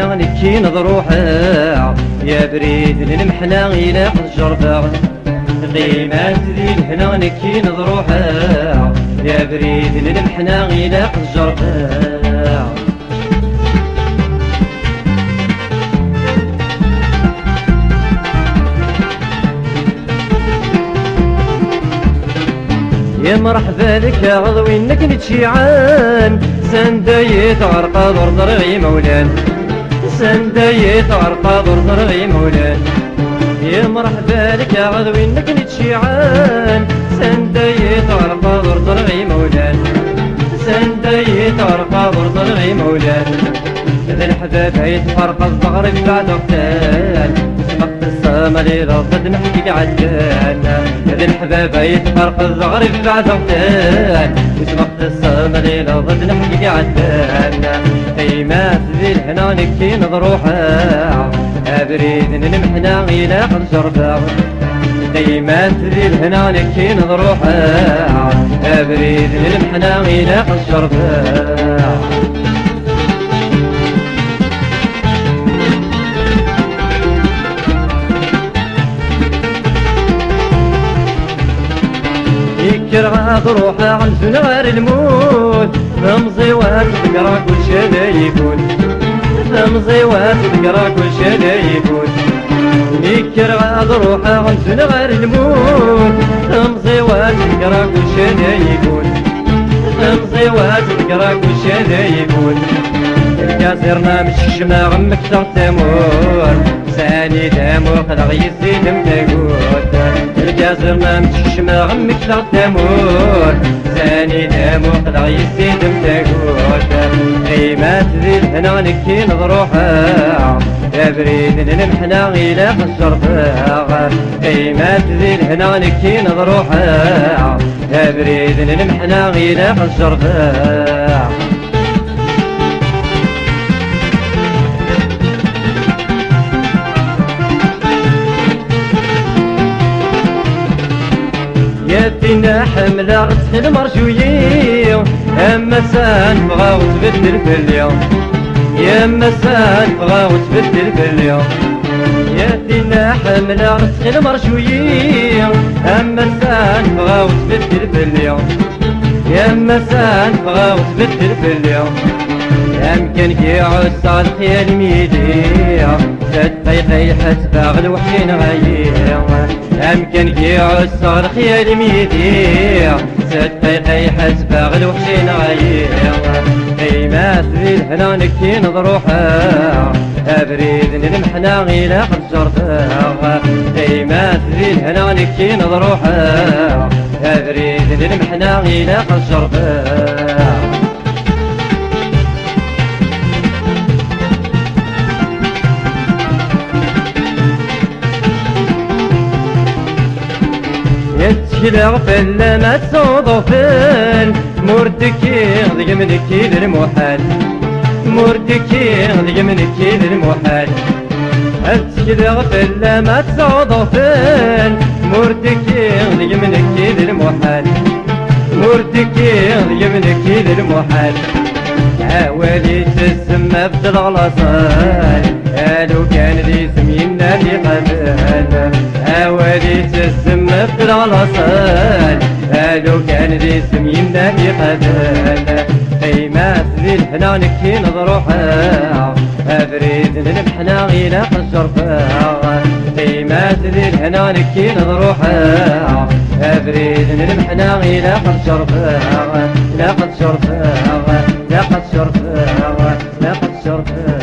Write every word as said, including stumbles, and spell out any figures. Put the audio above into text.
Nekkin ad ruḥeɣ, i abrid n lmeḥna ilaq ad jerbeɣ. Qqimet di lehna, nekkin ad ruḥeɣ, i abrid n lmeḥna ilaq ad jerbeɣ. Ya mreḥba lek a Aɣedwi-nnek n Tciɛan, sanda i tɣerqeḍ ur ẓriɣ imawlan. Sanda i tɣerqeḍ ur ẓriɣ imawlan. Ya mreḥba lek a Aɣedwi-nnek n Tciɛan, sanda i tɣerqeḍ ur ẓriɣ imawlan. Sanda i tɣerqeḍ ur ẓriɣ imawlan. D leḥbab ay tferqeḍ, d aɣrib beɛdeɣ-ten. Usmeɣ teṣṣamalileḍ, ad neḥkik ɛeddan. D leḥbab ay tferqeḍ, d aɣrib beɛdeɣ-ten. Usmeɣ teṣṣamalileḍ, ad neḥkik ɛeddan. Qqimet di lehna, nekkin ad ruḥeɣ. Abrid n lmeḥna ilaq ad jerbeɣ. Qqimet di lehna, nekkin ad ruḥeɣ. Abrid n lmeḥna ilaq ad jerbeɣ. Kkreɣ ad ruḥeɣ amzun ɣer lmut. Tamẓiwat ḍeggreɣ kulci ad ifut. Tamẓiwat ḍeggreɣ kulci ad ifut. Mi kkreɣ ad ruḥeɣ amzun ɣer lmut. Tamẓiwat ḍeggreɣ kulci ad ifut. Tamẓiwat ḍeggreɣ kulci ad ifut. Lkaẓirna mkecmeɣ, mmektaɣ tamurt. Sani d amuqleɣ yis-i d amtagut. Lkaẓirna mkecmeɣ, mmektaɣ tamurt. Sani d amuqleɣ yis-i d amtagut. Qqimet di lehna, nekkin ad ruḥeɣ. Abrid n lmeḥna ilaq ad jerbeɣ. Qqimet di lehna, nekkin ad ruḥeɣ. Abrid n lmeḥna ilaq ad jerbeɣ. Ya tinna ḥemmleɣ, ttxil-m rju-yi. Am ass-a ffɣeɣ ur tbeddel fell-i. Ya ass-a ffɣeɣ ur tbeddel fell-i. Ya tinna ḥemmleɣ, ttxil-m rju-yi. Am ass-a ffɣeɣ ur tbeddel fell-i. Ya ass-a ffɣeɣ ur tbeddel fell-i. Amkan i ɛusseɣ lxyal mi yili. Zad qayqay ḥesbeɣ lweḥc-ineɣ ayi. Amkan i ɛusseɣ lxyal mi yili. Zad qayqay ḥesbeɣ lweḥc-ineɣ ayi. Qqimet di lehna, nekkin ad ruḥeɣ. Abrid n lmeḥna ilaq ad jerbeɣ. Qqimet di lehna, nekkin ad ruḥeɣ. Abrid n lmeḥna ilaq ad jerbeɣ. Ttekleɣ fell-am ad tesɛuḍ ufal. Mur d-kkiɣ deg-m nekki d lmuḥal. Mur d-kkiɣ deg-m nekki d lmuḥal. Ad ttekleɣ fell-am ad tesɛuḍ ufal. Mur d-kkiɣ deg-m nekki d lmuḥal. Mur d-kkiɣ deg-m nekki d lmuḥal. Awal ittezzem abdel ɣlaṣal. Alukan d isem yennan iqabel. Awal ittezzem abdel ɣlaṣal. Alukan d isem yennan iqabel. Qqimet di lehna, nekkin ad ruḥeɣ. Abrid n lmeḥna ilaq ad jerbeɣ. Qqimet di lehna, nekkin ad ruḥeɣ. Abrid n lmeḥna ilaq ad jerbeɣ. Ilaq ad jerbeɣ. Ilaq ad jerbeɣ. Ilaq ad jerbeɣ.